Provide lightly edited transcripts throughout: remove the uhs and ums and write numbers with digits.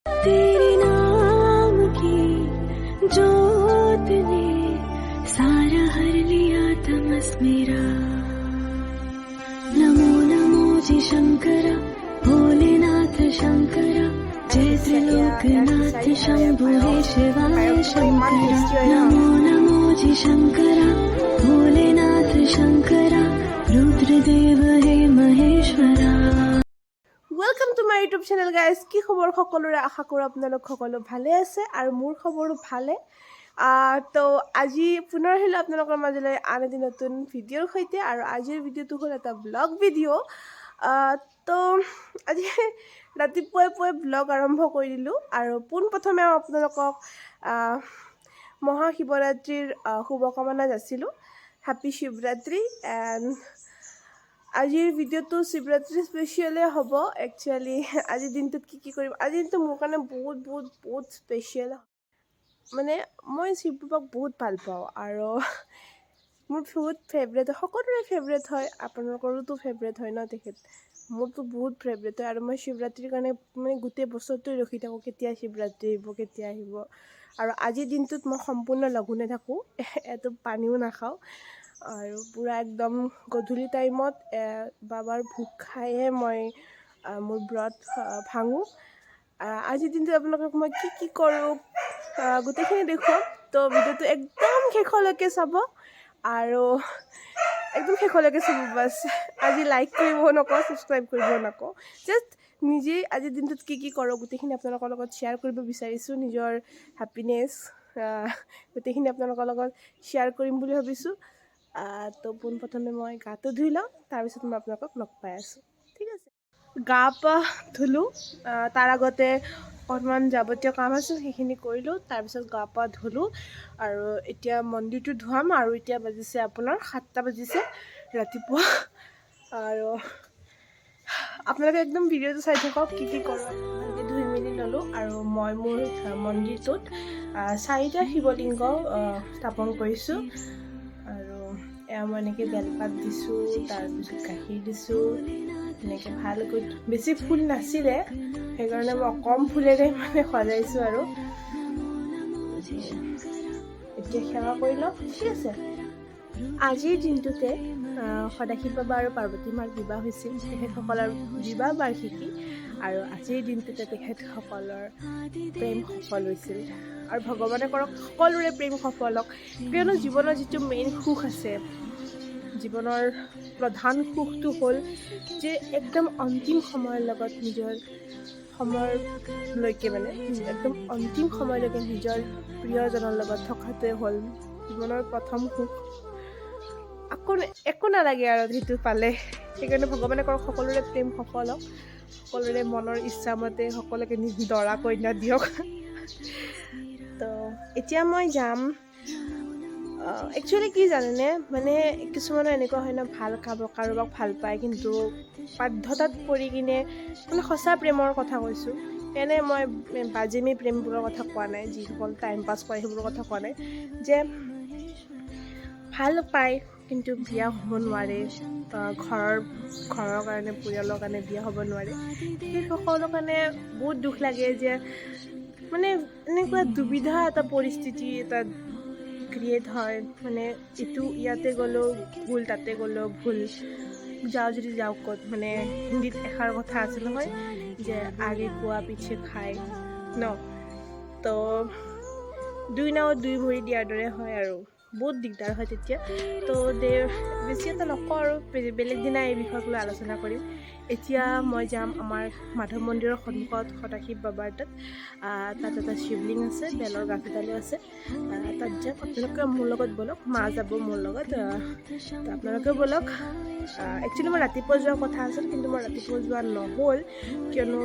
तेरे नाम की जोत ने सारा हर लिया तमस मेरा। नमो नमो जी शंकरा भोलेनाथ शंकरा, जय त्रिलोकनाथ शंभु हे शिवाय शंकरा। नमो नमो जी शंकरा भोलेनाथ शंकरा, रुद्रदेव हे Maheshwara. Welcome to my YouTube channel, guys. কি খবৰ সকলোৰে? আশা কৰোঁ আপোনালোক সকলো ভালে আছে আৰু মোৰ খবৰো ভালে। তো আজি পুনৰ আহিলোঁ আপোনালোকৰ মাজলৈ আন এটি নতুন ভিডিঅ'ৰ সৈতে আৰু আজিৰ ভিডিঅ'টো হ'ল এটা ব্লগ ভিডিঅ'। তো আজি ৰাতিপুৱাই পুৱাই ব্লগ আৰম্ভ কৰি দিলোঁ আৰু পোনপ্ৰথমে আপোনালোকক মহাশিৱৰাত্ৰিৰ শুভকামনা যাচিলোঁ। হেপী শিৱৰাত্ৰি। এণ্ড আজিৰ ভিডিঅ'টো শিৱৰাত্ৰি স্পেচিয়েলে হ'ব। একচুৱেলি আজিৰ দিনটোত কি কি কৰিম, আজিৰ দিনটো মোৰ কাৰণে বহুত বহুত বহুত স্পেচিয়েল। মানে মই শিৱ বাবাক বহুত ভাল পাওঁ আৰু মোৰ বহুত ফেভৰেট, সকলোৰে ফেভৰেট হয়। আপোনালোকৰোতো ফেভৰেট হয় ন তেখেত? মোৰতো বহুত ফেভৰেট হয় আৰু মই শিৱৰাত্ৰিৰ কাৰণে মানে গোটেই বছৰটোৱে ৰখি থাকোঁ, কেতিয়া শিৱৰাত্ৰি আহিব, কেতিয়া আহিব। আৰু আজিৰ দিনটোত মই সম্পূৰ্ণ লঘোণে থাকোঁ, এটোপ পানীও নাখাওঁ আৰু পূৰা একদম গধূলি টাইমত বাবাৰ ভোগ খাইহে মই মোৰ ব্ৰত ভাঙোঁ। আজিৰ দিনটোত আপোনালোকক মই কি কি কৰোঁ, গোটেইখিনি দেখুৱাম। তো ভিডিঅ'টো একদম শেষলৈকে চাব আৰু একদম শেষলৈকে চাব। বাছ, আজি লাইক কৰিব নকওঁ, ছাবস্ক্ৰাইব কৰিব নকওঁ, জাষ্ট নিজেই আজিৰ দিনটোত কি কি কৰোঁ গোটেইখিনি আপোনালোকৰ লগত শ্বেয়াৰ কৰিব বিচাৰিছোঁ। নিজৰ হেপিনেছ গোটেইখিনি আপোনালোকৰ লগত শ্বেয়াৰ কৰিম বুলি ভাবিছোঁ। তো পোনপ্ৰথমে মই গাটো ধুই লওঁ, তাৰপিছত মই আপোনালোকক লগ পাই আছোঁ। ঠিক আছে, গা পা ধুলোঁ। তাৰ আগতে অকণমান যাৱতীয় কাম আছিল, সেইখিনি কৰিলোঁ। তাৰপিছত গা পা ধুলোঁ আৰু এতিয়া মন্দিৰটো ধুৱাম। আৰু এতিয়া বাজিছে আপোনাৰ 7টা বাজিছে ৰাতিপুৱা। আৰু আপোনালোকে একদম ভিডিঅ'টো চাই থাকক, কি কি কৰোঁ। ভালকৈ ধুই মেলি ল'লোঁ আৰু মই মোৰ মন্দিৰটোত চাৰিটা শিৱলিংগ স্থাপন কৰিছোঁ আৰু এয়া মই এনেকৈ বেলপাত দিছোঁ, তাৰপিছত গাখীৰ দিছোঁ এনেকৈ ভালকৈ। বেছি ফুল নাছিলে, সেইকাৰণে মই কম ফুলেৰে মানে সজাইছোঁ। আৰু এতিয়া সেৱা কৰি লওঁ। ঠিক আছে। আজিৰ দিনটোতে সদাশিৱ বাবা আৰু পাৰ্বতী মাৰ বিবাহ হৈছিল। তেখেতসকলৰ বিবাহ বাৰ্ষিকী আৰু আজিৰ দিনটোতে তেখেতসকলৰ প্ৰেম সফল হৈছিল। আৰু ভগৱানে কৰক সকলোৰে প্ৰেম সফল হওক, কিয়নো জীৱনৰ যিটো মেইন সুখ আছে, জীৱনৰ প্ৰধান সুখটো হ'ল যে একদম অন্তিম সময়ৰ লগত নিজৰ সময়লৈকে, মানে একদম অন্তিম সময়লৈকে নিজৰ প্ৰিয়জনৰ লগত থকাটোৱে হ'ল জীৱনৰ প্ৰথম সুখ। আকৌ একো নালাগে আৰু সেইটো পালে। সেইকাৰণে ভগৱানে কৰক সকলোৰে প্ৰেম সফল হওক, সকলোৰে মনৰ ইচ্ছামতে সকলোকে নিজ দৰা কইনা দিয়ক। তো এতিয়া মই যাম। একচুৱেলি কি জানেনে, মানে কিছুমানৰ এনেকুৱা হয় ন, ভাল কাব কাৰোবাক ভাল পায়, কিন্তু বাধ্যতাত পৰি কিনে, মানে সঁচা প্ৰেমৰ কথা কৈছোঁ, এনে মই বাজিমি প্ৰেমবোৰৰ কথা কোৱা নাই, যিসকল টাইম পাছ কৰে সেইবোৰৰ কথা কোৱা নাই, যে ভাল পায় কিন্তু বিয়া হ'ব নোৱাৰে, ঘৰৰ কাৰণে, পৰিয়ালৰ কাৰণে বিয়া হ'ব নোৱাৰে, সেইসকলৰ কাৰণে বহুত দুখ লাগে যে মানে এনেকুৱা দুবিধা এটা পৰিস্থিতি এটা ক্ৰিয়েট হয়। মানে ইটো ইয়াতে গ'লেও ভুল, তাতে গ'লেও ভুল, যাওঁ যদি যাওঁ ক'ত? মানে হিন্দীত এষাৰ কথা আছে নহয় যে आगे कुआँ पीछे खाई ন। তো দুই নাৱত দুই ভৰি দিয়াৰ দৰে হয় আৰু বহুত দিগদাৰ হয় তেতিয়া। তো দে বেছি এটা নকওঁ আৰু বেলেগ দিনা এই বিষয়ক লৈ আলোচনা কৰিম। এতিয়া মই যাম আমাৰ মাধৱ মন্দিৰৰ সন্মুখত সদাশিৱ বাবাৰ তাত। তাত এটা শিৱলিংগ আছে, বেলৰ গাছ এডালো আছে। তাত যাম। আপোনালোকে মোৰ লগত ব'লক। মা যাব মোৰ লগত, তো আপোনালোকেও ব'লক। একচুৱেলি মই ৰাতিপুৱা যোৱাৰ কথা আছিল, কিন্তু মই ৰাতিপুৱা যোৱা নহ'ল, কিয়নো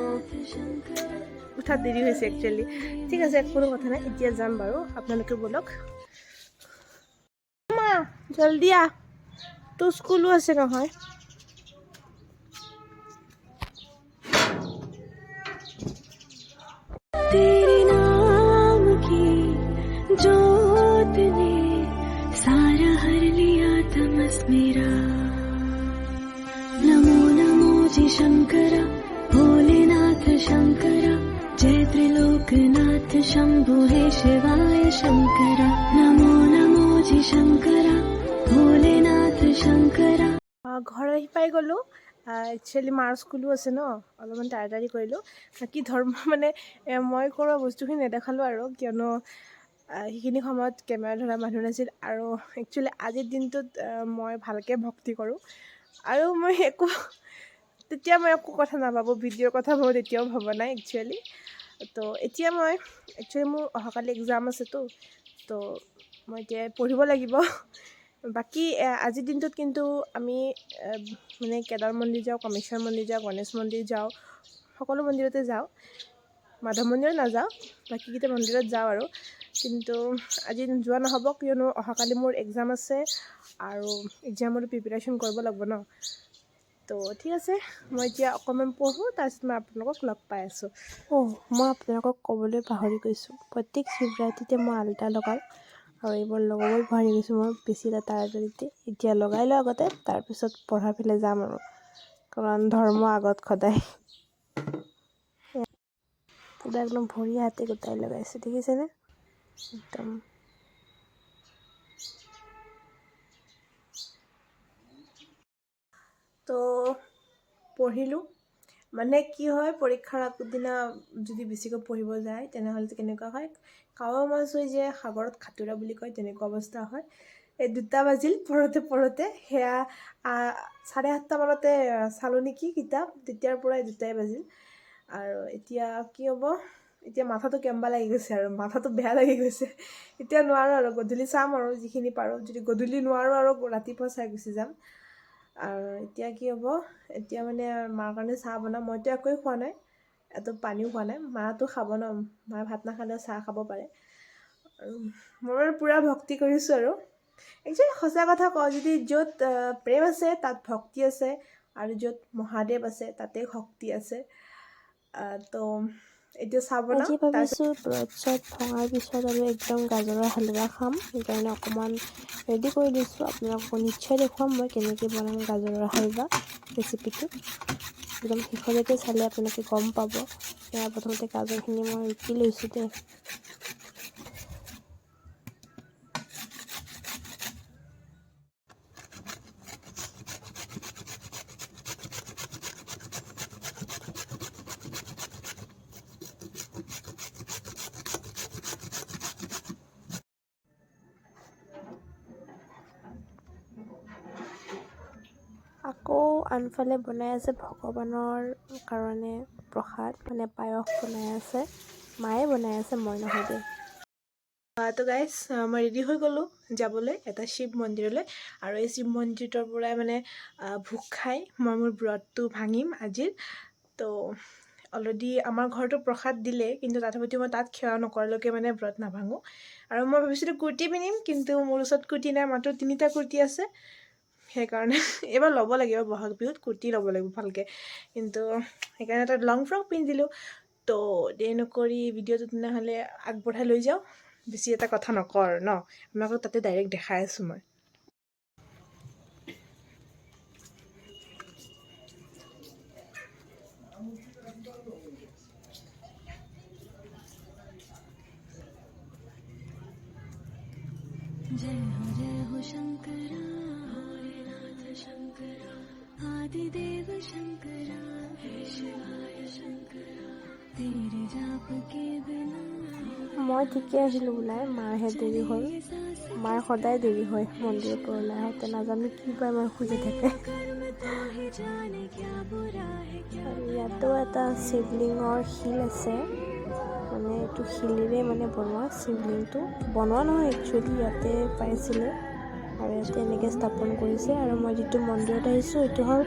উঠাত দেৰি হৈছে একচুৱেলি। ঠিক আছে, কোনো কথা নাই, এতিয়া যাম বাৰু। আপোনালোকে ব'লক। মা, জলদি আহ, তোৰ স্কুলো আছে নহয়। तेरे नाम की जोत ने सारा हर लिया तमस मेरा। नमो नमो जी शंकरा भोलेनाथ शंकरा, जय त्रिलोकनाथ। लोकनाथ शम्भो हे शिवाय शङ्करा। नमो नमो जी शङ्करा भोलेनाथ शङ्करा। ঘৰ আহি পাই গ'লোঁ। একচুৱেলি মাৰ স্কুলো আছে ন, অলপমান তাড়াতাড়ি কৰিলোঁ। বাকী ধৰ্ম মানে মই কৰা বস্তুখিনি নেদেখালোঁ আৰু, কিয়নো সেইখিনি সময়ত কেমেৰা ধৰা মানুহ নাছিল। আৰু একচুৱেলি আজিৰ দিনটোত মই ভালকৈ ভক্তি কৰোঁ আৰু মই একো তেতিয়া মই একো কথা নাভাবোঁ, ভিডিঅ'ৰ কথা মই তেতিয়াও ভবা নাই একচুৱেলি। তো এতিয়া মই একচুৱেলি মোৰ অহাকালি এক্সাম আছেতো, তো মই এতিয়া পঢ়িব লাগিব। বাকী আজিৰ দিনটোত কিন্তু আমি মানে কেদাৰ মন্দিৰ যাওঁ, কামেশ্বৰ মন্দিৰ যাওঁ, গণেশ মন্দিৰ যাওঁ, সকলো মন্দিৰতে যাওঁ। মাধৱ মন্দিৰত নাযাওঁ, বাকীকেইটা মন্দিৰত যাওঁ আৰু। কিন্তু আজি যোৱা নহ'ব, কিয়নো অহাকালি মোৰ এক্সাম আছে আৰু এক্সামৰ প্ৰিপেৰেশ্যন কৰিব লাগিব ন। তো ঠিক আছে, মই এতিয়া অকণমান পঢ়োঁ, তাৰপিছত মই আপোনালোকক লগ পাই আছোঁ। অ' মই আপোনালোকক ক'বলৈ পাহৰি গৈছোঁ, প্ৰত্যেক শিৱৰাত্ৰিতে মই আলতা লগাওঁ আৰু এইবোৰ লগাবই পাহৰি গৈছোঁ মই বেছি এটা তাড়াতাড়িতে। এতিয়া লগাই লওঁ আগতে, তাৰপিছত পঢ়াৰ ফালে যাম আৰু, কাৰণ ধৰ্ম আগত সদায়। পূৰা একদম ভৰি হাতে গোটাই লগাইছোঁ, দেখিছেনে একদম। তো পঢ়িলোঁ, মানে কি হয়, পৰীক্ষাৰ আগদিনা যদি বেছিকৈ পঢ়িব যায় তেনেহ'লে কেনেকুৱা হয়, কাৱৈ মাছ হৈ যে সাগৰত সাঁতোৰা বুলি কয়, তেনেকুৱা অৱস্থা হয়। এই 2টা বাজিল পঢ়োঁতে পঢ়োঁতে, সেয়া 7:30 মানতে চালোঁ নেকি কিতাপ, তেতিয়াৰ পৰাই 2টাই বাজিল। আৰু এতিয়া কি হ'ব, এতিয়া মাথাটো কেম্বা লাগি গৈছে আৰু মাথাটো বেয়া লাগি গৈছে, এতিয়া নোৱাৰোঁ আৰু। গধূলি চাম আৰু যিখিনি পাৰোঁ, যদি গধূলি নোৱাৰোঁ আৰু ৰাতিপুৱা চাই গুচি যাম। আৰু এতিয়া কি হ'ব, এতিয়া মানে মাৰ কাৰণে চাহ বনাম। মইতো একোৱেই খোৱা নাই, এটো পানীও খোৱা নাই। মাটো খাব ন, মায়ে ভাত নাখালেও চাহ খাব পাৰে। আৰু মই পূৰা ভক্তি কৰিছোঁ আৰু। একচুৱেলি সঁচা কথা কওঁ, যদি য'ত প্ৰেম আছে তাত ভক্তি আছে, আৰু য'ত মহাদেৱ আছে তাতেই শক্তি আছে। তো এতিয়া চাহ বনাওঁ। আজি ভাবিছোঁ ব্ৰত চ্ৰত ভঙাৰ পিছত আৰু একদম গাজৰৰ হালোৱা খাম, সেইকাৰণে অকণমান ৰেডি কৰি দিছোঁ। আপোনালোকক নিশ্চয় দেখুৱাম মই কেনেকৈ বনাম গাজৰৰ হালোৱা ৰেচিপিটো। একদম শেষলৈকে চালে আপোনালোকে গম পাব। এয়া প্ৰথমতে গাজৰখিনি মই ৰুকি লৈছোঁ দেই। আকৌ আনফালে বনাই আছে ভগৱানৰ কাৰণে প্ৰসাদ, মানে পায়স বনাই আছে, মায়ে বনাই আছে, মই নহয় দেই। তো গাইজ, মই ৰেডি হৈ গ'লোঁ যাবলৈ এটা শিৱ মন্দিৰলৈ। আৰু এই শিৱ মন্দিৰটোৰ পৰাই মানে ভোগ খাই মই মোৰ ব্ৰতটো ভাঙিম আজিৰ। তো অলৰেডি আমাৰ ঘৰতো প্ৰসাদ দিলে, কিন্তু তথাপিতো মই তাত সেৱা নকৰালৈকে মানে ব্ৰত নাভাঙো। আৰু মই ভাবিছিলোঁ কুৰ্তি পিন্ধিম, কিন্তু মোৰ ওচৰত কুৰ্তি নাই, মাত্ৰ 3টা কুৰ্তি আছে। সেইকাৰণে এইবাৰ ল'ব লাগিব, বহাগ বিহুত কুৰ্তি ল'ব লাগিব ভালকৈ। কিন্তু সেইকাৰণে এটা লং ফ্ৰক পিন্ধিলোঁ। তো দেৰি নকৰি ভিডিঅ'টো তেনেহ'লে আগবঢ়াই লৈ যাওঁ, বেছি এটা কথা নকওঁ আৰু ন, আপোনালোকক তাতে ডাইৰেক্ট দেখাই আছোঁ মই। जय हो जय हो शङ्करा भोलेनाथ शङ्करा आदिदेव शङ्करा हे शिवाय शङ्करा तेरे जाप के बिना মই ঠিকে আহিলোঁ ওলাই, মাৰহে দেৰি হ'ল। মাৰ সদায় দেৰি হয় মন্দিৰৰ পৰা ওলাই আহোঁতে, নাজানো কি পাই মাৰ খুজি থাকে। कर्म तो ही जाने क्या बुरा है क्या আৰু ইয়াতেও এটা শিৱলিঙৰ শিল আছে, মানে এইটো শিলেৰে মানে বনোৱা শিৱলিংটো, বনোৱা নহয় একচুৱেলি ইয়াতে পাইছিলে আৰু ইয়াতে এনেকৈ স্থাপন কৰিছে। আৰু মই যিটো মন্দিৰত আহিছোঁ এইটো হ'ল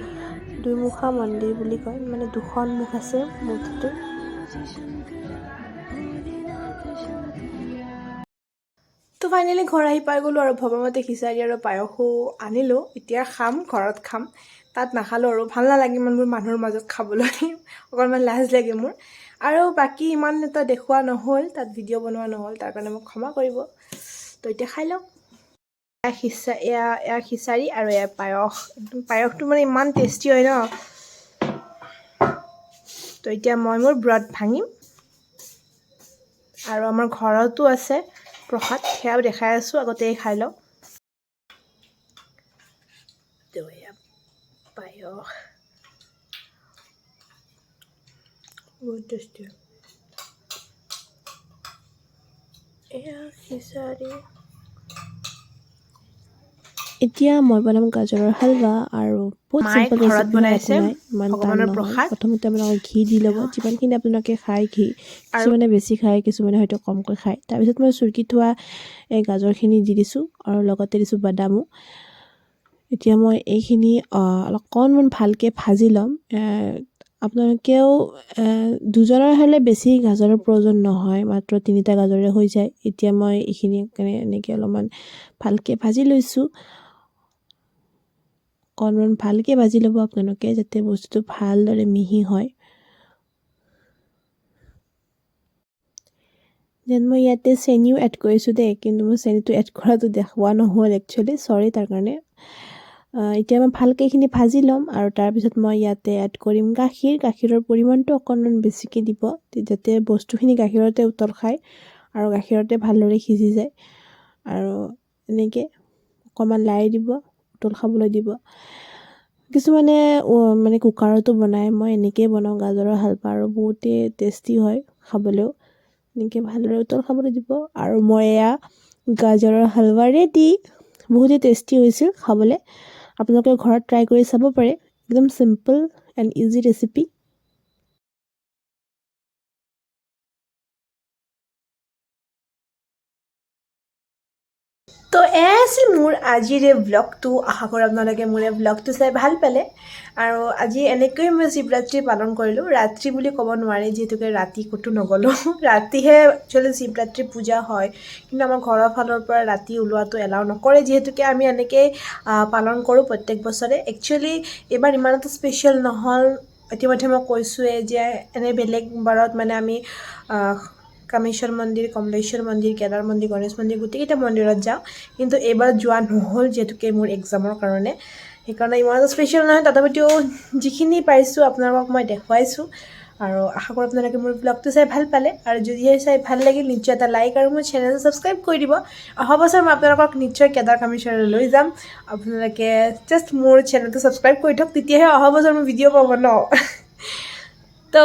দুইমুখা মন্দিৰ বুলি কয়, মানে দুখন মুখ আছে মূৰ্তিটোৰ। जी शङ्करा भोलेनाथ शङ्करा। তো ফাইনেলি ঘৰ আহি পাই গ'লোঁ আৰু ভবামতে খিচাৰি আৰু পায়সো আনিলোঁ। এতিয়া খাম, ঘৰত খাম, তাত নাখালোঁ আৰু ভাল নালাগে ইমানবোৰ মানুহৰ মাজত খাবলৈ, অকণমান লাজ লাগে মোৰ। আৰু বাকী ইমান এটা দেখুওৱা নহ'ল, তাত ভিডিঅ' বনোৱা নহ'ল, তাৰ কাৰণে মোক ক্ষমা কৰিব। তো এতিয়া খাই লওঁ। এয়া খিচাৰি আৰু এয়া পায়স। একদম পায়সটো মানে ইমান টেষ্টি হয় ন। তো এতিয়া মই মোৰ ব্ৰত ভাঙিম। আৰু আমাৰ ঘৰতো আছে প্ৰসাদ, সেয়াও দেখাই আছোঁ। আগতে এই খাই লওঁ। তো এয়া পায়স, বহুত টেষ্টি। এয়া খিচাৰি। এতিয়া মই বনাম গাজৰৰ হালৱা আৰু বহুত মায়ে চিম্পল ঘৰত ৰেচিপি হয়, একো বনাইছে নাই, ইমান টান ভগৱানৰ নহয়। প্ৰসাদ। প্ৰথমতে আপোনালোকে ঘি দি ল'ব, যিমানখিনি আপোনালোকে খায় ঘি। আৰু কিছুমানে বেছি খায়, কিছুমানে হয়তো কমকৈ খায়। তাৰপিছত মই চুৰকি থোৱা এই গাজৰখিনি দি দিছোঁ আৰু লগতে দিছোঁ বাদামো। এতিয়া মই এইখিনি অকণমান ভালকৈ ভাজি ল'ম। আপোনালোকেও দুজনৰ হ'লে বেছি গাজৰৰ প্ৰয়োজন নহয়, মাত্ৰ 3টা গাজৰে হৈ যায়। এতিয়া মই এইখিনি এনেকৈ অলপমান ভালকৈ ভাজি লৈছোঁ। অকণমান ভালকৈ ভাজি ল'ব আপোনালোকে, যাতে বস্তুটো ভালদৰে মিহি হয়। Then মই ইয়াতে চেনিও এড কৰিছোঁ দেই, কিন্তু মই চেনিটো এড কৰাটো দেখুওৱা নহ'ল একচুৱেলি, চৰি তাৰ কাৰণে। এতিয়া মই ভালকৈ এইখিনি ভাজি ল'ম আৰু তাৰপিছত মই ইয়াতে এড কৰিম গাখীৰ। গাখীৰৰ পৰিমাণটো অকণমান বেছিকৈ দিব, যাতে বস্তুখিনি গাখীৰতে উতল খায় আৰু গাখীৰতে ভালদৰে সিজি যায়। আৰু এনেকৈ অকণমান লাই দিব, উতল খাবলৈ দিব। কিছুমানে মানে কুকাৰতো বনায়, মই এনেকৈয়ে বনাওঁ গাজৰৰ হালৱা আৰু বহুতেই টেষ্টি হয় খাবলৈও। এনেকৈ ভালদৰে উতল খাবলৈ দিব আৰু মই এয়া গাজৰৰ হালৱা ৰেডি। বহুতেই টেষ্টি হৈছিল খাবলৈ, আপোনালোকে ঘৰত ট্ৰাই কৰি চাব পাৰে। একদম চিম্পল এণ্ড ইজি ৰেচিপি। তো এয়াই আছিল মোৰ আজিৰ এই ব্লগটো। আশা কৰোঁ আপোনালোকে মোৰ এই ব্লগটো চাই ভাল পালে। আৰু আজি এনেকৈয়ে মই শিৱৰাত্ৰি পালন কৰিলোঁ। ৰাত্ৰি বুলি ক'ব নোৱাৰি, যিহেতুকে ৰাতি ক'তো নগ'লোঁ। ৰাতিহে একচুৱেলি শিৱৰাত্ৰি পূজা হয়, কিন্তু আমাৰ ঘৰৰ ফালৰ পৰা ৰাতি ওলোৱাটো এলাউ নকৰে, যিহেতুকে আমি এনেকেই পালন কৰোঁ প্ৰত্যেক বছৰে। একচুৱেলি এইবাৰ ইমান এটা স্পেচিয়েল নহ'ল। ইতিমধ্যে মই কৈছোঁৱেই যে এনেই বেলেগ বাৰত মানে আমি কামেশ্বৰ মন্দিৰ, কমলেশ্বৰ মন্দিৰ, কেদাৰ মন্দিৰ, গণেশ মন্দিৰ গোটেইকেইটা মন্দিৰত যাওঁ, কিন্তু এইবাৰ যোৱা নহ'ল যিহেতুকে মোৰ এক্সামৰ কাৰণে। সেইকাৰণে ইমান এটা স্পেচিয়েল নহয়, তথাপিতো যিখিনি পাইছোঁ আপোনালোকক মই দেখুৱাইছোঁ। আৰু আশা কৰোঁ আপোনালোকে মোৰ ব্লগটো চাই ভাল পালে। আৰু যদিহে চাই ভাল লাগিল, নিশ্চয় এটা লাইক আৰু মোৰ চেনেলটো ছাবস্ক্ৰাইব কৰি দিব। অহা বছৰ মই আপোনালোকক নিশ্চয় কেদাৰ কামেশ্বৰলৈ লৈ যাম। আপোনালোকে জাষ্ট মোৰ চেনেলটো ছাবস্ক্ৰাইব কৰি থওক, তেতিয়াহে অহা বছৰ মোৰ ভিডিঅ' পাব ন। তো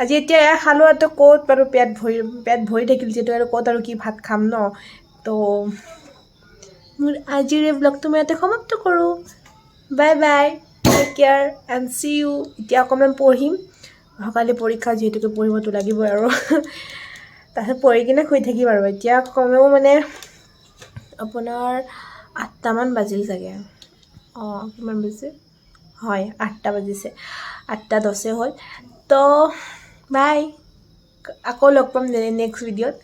আজি এতিয়া এয়া খালোঁ আৰু ক'ত বাৰু পেট ভৰি থাকিল যিহেতু, আৰু ক'ত আৰু কি ভাত খাম ন। তো মোৰ আজিৰ এই ব্লগটো মই ইয়াতে সমাপ্ত কৰোঁ। Bye bye, take care and see you. এতিয়া অকণমান পঢ়িম, অহাকালি পৰীক্ষা যিহেতুকে পঢ়িবতো লাগিবই আৰু। তাৰপিছত পঢ়ি কিনে শুই থাকিম। আৰু এতিয়া কমেও মানে আপোনাৰ 8টামান বাজিল চাগে। অঁ, কিমান বাজিছে? হয়, 8টা বাজিছে, 8টা 10-এ হ'ল। তো বাই, আকৌ লগ পাম নেক্সট ভিডিঅ'ত।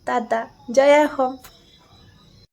টাটা, জয় অসম।